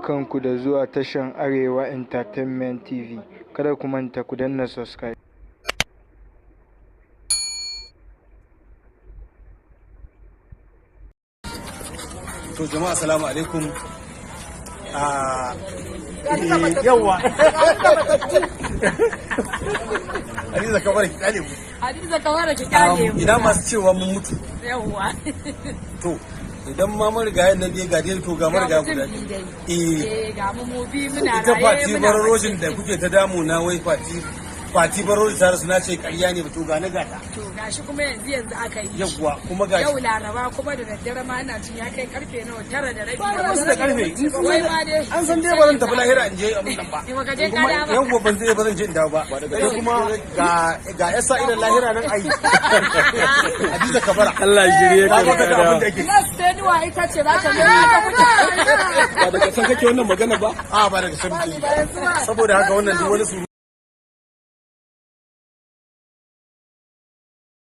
Barkanku da zuwa tashan Arewa Entertainment TV. Kada ku manta ku danna subscribe. To jama'a, assalamu alaikum. Yawa. Hadiza, ka ki kyale mu. Hadiza, ka fara ki kyale mu. Ina masu cewa mun mutu. Yawwa. To idan ma marigayen nan dai ga dai, to ga mariga guda biyu dai. Eh. Eh, ga mu mu bi muna Ita raye Fati muna Baroroshin da kuke ta damu na, wai Fati Baroroshi ta rasu, na ce ƙarya ne, to ga na gata. To gashi kuma yanzu yanzu aka yi. Yawwa, kuma gashi. Yau Laraba kuma da daddare ma, ina jin ya kai karfe nawa, 9:30. Ba wasu da karfe. In sun Wai san- ma dai. An san dai ba zan tafi lahira in je abin nan ba. Ni baka je ka Kuma dawo ba. yawwa, ban zai ba zan je in dawo ba. Sai kuma ga yasa idan lahira nan ayi. Hadiza Kabara. Allah ya shirye ka. Ka ga abin da ake. Nas Tenuwa ita ce za ta nuna ta kuta. Ba daga san kake wannan magana ba. A, ba daga san. Saboda haka wannan duk wani surutu